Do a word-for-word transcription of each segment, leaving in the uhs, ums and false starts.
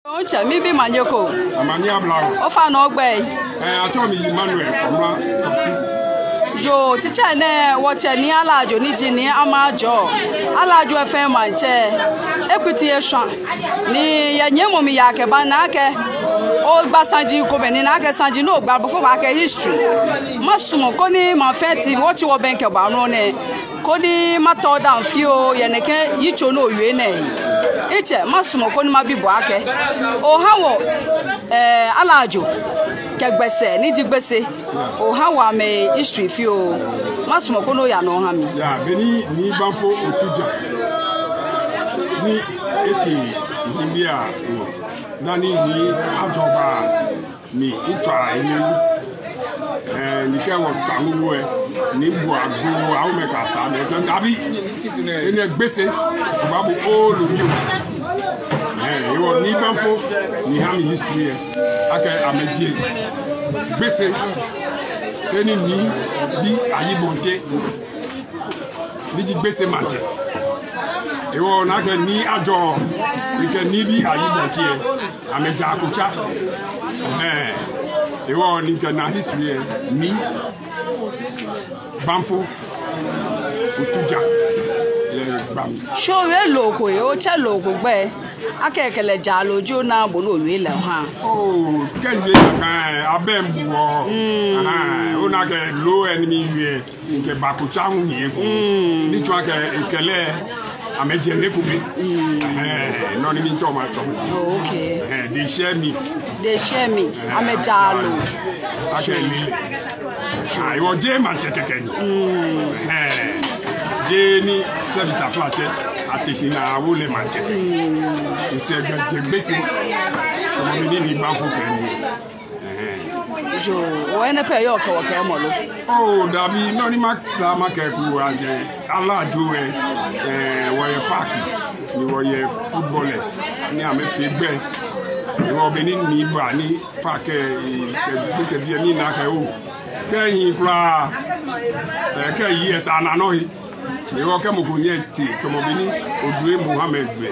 Otsɛ, mibi omanye ko. Omanye abla o. Ofainɛ ogbɛi? Ɛɛ, atsɛɔ mi Emmanuel Kɔmla Tɔsu. Yoo, tsitsɛ nɛɛ wɔtsɛ Nii Alajo ni ji Nii Ama Ajɔ, Alajo fɛɛ maŋtsɛ, ekpiti eshwa. Ni yɛ nyɛmɔ mli yaa kɛba naa akɛ ogba saji komɛi ni naa akɛ saji ni ogba before baakɛɛ history. Masumɔ koni maŋ fɛɛ ti wɔtsi wɔbɛŋkɛ bo amrɔ nɛɛ, koni matɔ odaaŋ fioo yɛ nɛkɛ yitso ni owie nɛɛ he. Itsɛ, masumɔ koni mabi bo akɛ oha wɔ, ɛɛ, Alajo kɛ Gbese ni ji Gbese, oha wɔ amɛ history fioo. Masumɔ koni oya nɔ oha mi. Yaa, beni Nii Banfo Otuja ni etee nibii anɔ, dani Nii Ajɔ ba ni etswa enyɛ wu. Ɛɛ, ni kɛ wɔtswa wu lɛ, ni bu ago, awo mɛi kɛ ataa mɛi kɛ abi. Enɛ Gbese, obabu olo mi o. Ɛɛ, hewɔ Nii Banfo ni ha mi history lɛ, akɛ amɛjɛ Gbese, he ni Nii bi Ayi Bonte ni ji Gbese maŋtsɛ. Hewɔ naa akɛ Nii Ajɔ, ni kɛ Nii bi Ayi Bonte lɛ, amɛja Akotsa. Ɛhɛɛ. Hewɔ ni kɛ naa history lɛ, Nii Banfo Otuja lɛ gba mi. Shi owie loo ko, otsɛ loo ko gbɛi, akɛ kɛlɛ ja loo ji ona bo ni owie lɛ oha. Oo, kɛ miwie nakai, abɛ mbu wɔ. Ahaa, ona akɛ loo lɛ ni miwie, mikɛ ba Akotsa hu ni eko. Ni tsɔɔ akɛ ekɛlɛ amɛjɛ he ko pɛ. Ɛhɛɛ, nɔ ni mito matsɔɔ. Oh, okay. Ɛhɛɛ, they share meat. They share meat. Ɛhɛɛ, amɛja loo. Akɛ lilɛ. Aa, hewɔ jeee maŋtsɛ kɛkɛ ni. Ɛhɛɛ, jeee ni sɛbi taflatsɛ, ate shi ni awo lɛ maŋtsɛ kɛkɛ. Esɛɛ gbɛ jɛ Gbese. Tamɔ bɔ ni Nii Banfo kɛɛ nɛɛ. Ɛhɛɛ. Yoo, oo, enɛ pɛ yɔɔ kɛ wɔ kɛɛmɔ lo? Oo, dabi, nɔ ni masaa makɛɛ kuu akɛ Alajo lɛ, ɛɛ, wɔyɛ park, ni wɔyɛ footballers, ni amɛfee gbɛ. Hewɔ beni Nii ba ni park lɛ, ɛɛ, kɛ, kɛ biɛ ni naa akɛ oo, kɛ ehi kwraa, ɛɛ, kɛ eyi lɛ esa ni ana nɔ he. Hewɔ kɛ mɔ ko nyɛ tee, tamɔ beni Odue Mohammed gbɛ,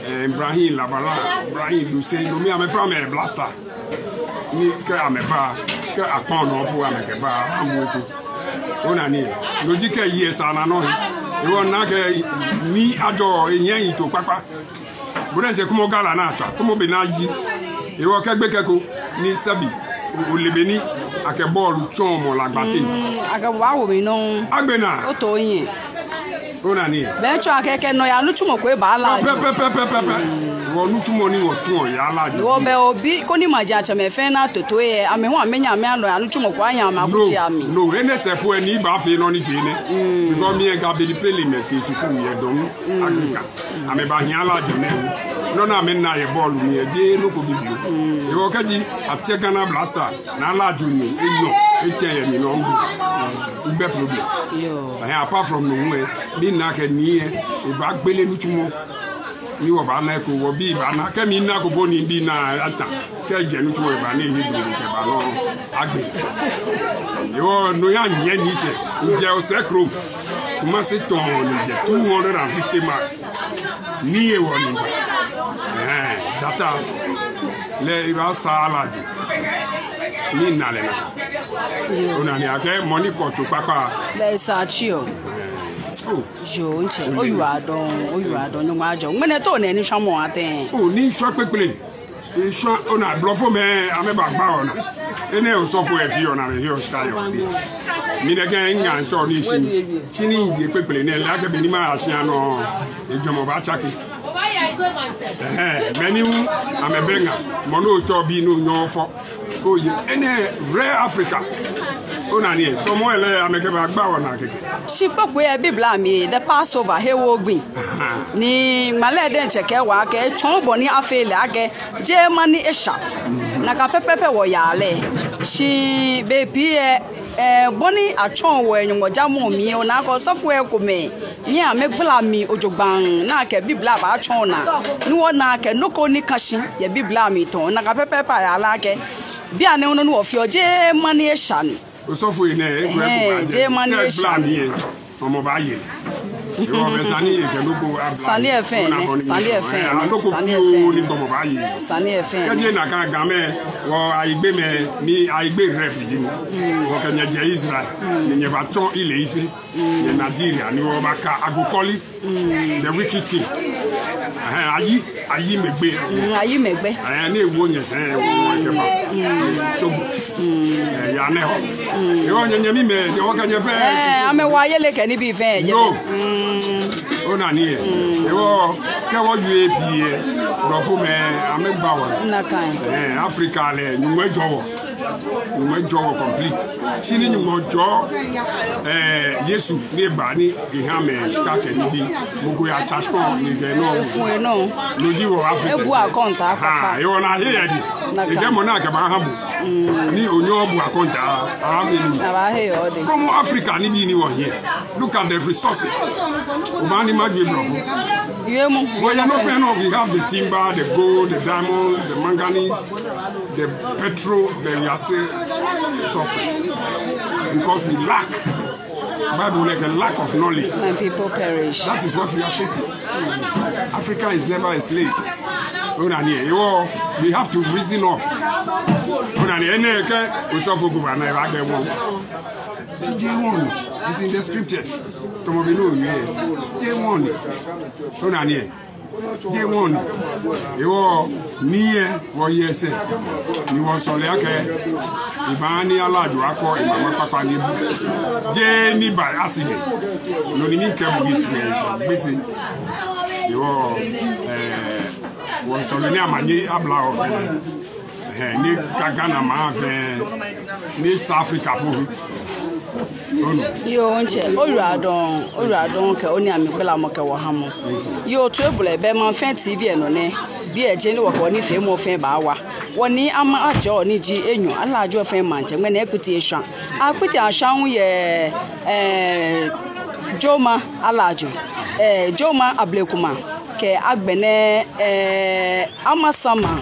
ɛɛ, Ibrahim Labala, Ibrahim Duse, no mli amɛfɛɛ amɛ Blaster. Ni kɛ amɛba, kɛ akpɔ nɔ po amɛkɛba, amɔ ko. Ona nii lɛ. No ji kɛ eyi lɛ esa ni ana nɔ he. Hewɔ naa akɛ Nii Ajɔ lɛ ehiɛ eto kpakpa. Bo diɛŋtsɛ kwɛmɔ gala ni atswa, kwɛmɔ bɔ ni ayi. Hewɔ kɛ gbekɛ ko ni sɛbi, o, ole bɔ ni akɛ bɔɔlu tsɔɔ mɔ lɛ agba teŋ. Mm, akɛ bo awo mli nɔŋŋ. Agbɛnɛ. Oto oyiŋ. Ona nii lɛ. Bɛ etsɔɔ akɛ kɛ nɔyaa nitsumɔ ko eba Alajo. Pɛpɛɛpɛ. Wɔnitsumɔ ni wɔtsuɔ yɛ Alajo. Wɔbɛ obi koni majiatsɛmɛi fɛɛ ni ato toi lɛ, amɛ hu amɛnyɛ amɛya nɔyaa nitsumɔ ko anyɛ amɛkutsei amli. No, no, enɛ sɛɛ po lɛ Nii baafee nɔ ni efee nɛɛ. Because mi lɛ Ga Abedi Pele mɛtee sukuu yɛ Dɔŋ, Africa. Amɛbahi Alajo nɛɛ hu. Nɔ ni amɛna yɛ bɔɔlu mli lɛ, jeee nɔ ko bibioo. Hewɔ kɛji atsɛ Ghana Blaster, ni Alajo nyo, enyɔ, etɛ yɛ mli nɔ, migbɛ problem. Yoo. Ɛhɛɛ, apart from no hu lɛ, mina akɛ Nii lɛ, ebaagbele nitsumɔ. Ni wɔbaana eko, wɔbii baana. Kɛ mina eko po ni mibi naa ata. Kɛ ejɛ nitsumɔ lɛ ba ni ehi gbele kɛba nɔ agbe. Hewɔ no ya nyɛ ni sɛɛ. Ejɛ osɛɛ kro. Kumasi town ni jɛ two hundred and fifty miles. Nii hewɔ ni miba. Ɛɛ, jata lɛ ebasaa Alajo. Ni mina lɛ naa. Yoo. Ona nii akɛ mɔ ni kɔ tso kpakpa. Lɛ esaa tsi oo. Ɛɛ, oo. Yoo, ntsɛ. Oyiwaladɔŋŋ, oyiwaladɔŋŋ, Nyɔŋmɔ ajɔɔ. Ŋmɛnɛ te onine shwamɔ atɛ? Oo, nii shwa kpekple. Eshwa, ona, blɔfomɛi amɛbagba wɔnaa. Enɛ osɔfo lɛ fioo naa, amɛhiɔ shika yɛ wɔdɛŋ. Mi diɛŋtsɛ miŋa ntɔ ni shi. Shi nii je kpekple nɛɛ, lɛ akɛ beni maya shia nɔ, ejwɛŋmɔ baatsake. Ɛhɛɛ, mɛi ni hu amɛbɛ ŋa, mɔ ni otsɔ bi ni onyɛɛɛ ofɔ. Oye, enɛ rare Africa. Ona nii lɛ, sɔlemɔ lɛ amɛkɛbagba wɔnaa kɛkɛ. Shi kpokpoi lɛ Biblia mli, the Passover, hewɔ gbi. Aha. Ni ŋmalɛ diɛŋtsɛ kɛɛ wɔ akɛ, tsɔɔ bɔ ni afee lɛ akɛ, jeŋmaji esha. Nakai pɛpɛɛpɛ wɔyaa lɛ. Shi bei pii lɛ, ɛɛ, bɔ ni atsɔɔ wɔ yɛ Nyɔŋmɔjamɔ mli lɛ, ona akɛ osɔfoi komɛi, ni amɛgbala mli jogbaŋŋ, ni akɛ Biblia baatsɔɔ naa, ni wɔna akɛ nɔ ko ni ka shi yɛ Biblia mli tɔɔ, nakai pɛpɛɛpɛ ayaa lɛ akɛ, bianɛ nɔ ni wɔfeɔ, jeŋmaji esha ni. Osɔfo lɛ nɛ, eko, ɛhɛɛ, eko baajɛ. Jeŋmaji esha ni. Kɛ egbala mli lɛ, mɔ baaye. Ewɔ, mɛi sane yɛ kɛ nɔ ko abla. Sane yɛ fɛɛ nɛ, sane yɛ fɛɛ nɛ, sane yɛ fɛɛ nɛ. Kɛji nakai Gamɛi, wɔ Ayigbemɛi, ni Ayigbe rep ji mi. Wɔkɛ nyɛ jɛ Israel, ni nyɛbatsɔ Ile Ife, yɛ Nigeria, ni wɔbaka Agokɔli, the wicked king. Ɛhɛɛ, Ayi, Ayi Megbe. Mm, Ayi Megbe. Ɛɛ, ni ewo nyɛsɛɛ, ewo nyɛkɛba. Togo. Ɛɛ, ya nɛ hɔ. Ewɔ nyɛ, nyɛmimɛi, wɔkɛ nyɛ fɛɛ. Ɛɛ, amɛwa yeli kɛ nibii fɛɛ, yɛ. No. Ona nii yɛ. Ewɔ, kɛ wɔwie biɛ, Blɔfomɛi, amɛgba wɔ. Nakai. Ɛɛ, Africa lɛ, Nyɔŋmɔ ejɔɔ wɔ. Nyɔŋmɔ ejɔɔ wɔ complete. Shi ni Nyɔŋmɔ jɔɔ, ɛɛ, Yesu ni egba ni eha amɛ shika kɛ nibii. Mɔ ko yatsa shika ni kɛ nɔ. Efɔ̃ enɔ. No ji wɔ Africa. Ebu akɔntaa kpakpa. Ewɔ, ona he yɛ di. Nakai. Ekɛ mɔ naa kɛba ha bo. Ni onyɛɛɛ obu akɔntaa, aha mi ni. Abaahe yɛ odɛŋ. Kɔmɔ Africa nibii ni wɔyɛ. Look at the resources. Obaana ni majue Blɔfo. Yɛ mu. Wɔyɛ nɔ fɛɛ nɔ, we have the timber, the gold, the diamond, the manganese, the petrol, but we are still suffering because we lack. Bible lɛ kɛɛ lack of knowledge. My people perish. That is what we are facing. Africa is never a slave. Ona nii yɛ. Ewɔ, we have to reason up. Ona nii yɛ, nɛkɛ osɔfo ko baana, ebaakɛɛ wɔ. Shi jeee wɔnu. It's in the scriptures. Tamɔ bɔ ni owie. Jeee wɔnu. Ona nii yɛ. Jeee wɔnu. Ewɔ, nii yɛ, wɔyɛ sɛɛ. Ni wɔsɔle akɛ, ebaanyɛ Alajo akɔ emama kpakpa ni ebu. Jeee ni by accident. No ni mikɛɛ bo history lɛ, Gbese. Ewɔ, ɛɛ, wɔsɔle ni amanye abla wɔ fɛɛ. Ɛhɛɛ, ni Ga-, Ghana maŋ fɛɛ, ni South Africa po. Onu. Yoo, ntsɛ, oyiwaladɔŋŋ, oyiwaladɔŋŋ kɛ oniiaŋ gbelamɔ kɛ wɔ hamɔ. Yoo, toibolɔi, Be Maŋ Fɛɛ T V lɛ nɔ nɛ, biɛ ji he ni wɔkɛ wɔnifeemɔ fɛɛ baawa. Wɔnii Amaa Ajɔ ni ji enyɔ, Alajo fɛɛ maŋtsɛ, ŋmɛnɛ ekpiti eshwã. Akpiti ashwã hu yɛ, ɛɛ, Joma Alajo, ɛɛ, Joma Ablekuma, kɛ agbɛnɛ, ɛɛ, Amasaman.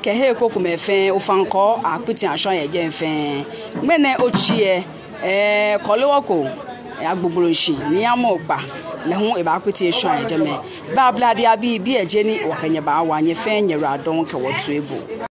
Kɛ he krokomɛi fɛɛ, ofainɛ akpiti ashwã yɛ jɛmɛ fɛɛ. Ŋmɛnɛ otsi lɛ, ɛɛ, kɔlewɔko, ɛɛ, agbogbolo shi, ni amɔ kpa, lɛ hu ebaakpiti eshwã yɛ jɛmɛ. Be Ablade abii, biɛ ji he ni wɔkɛ nyɛ baawa, nyɛ fɛɛ nyɛyiwaladɔŋŋ kɛ wɔ toiboo.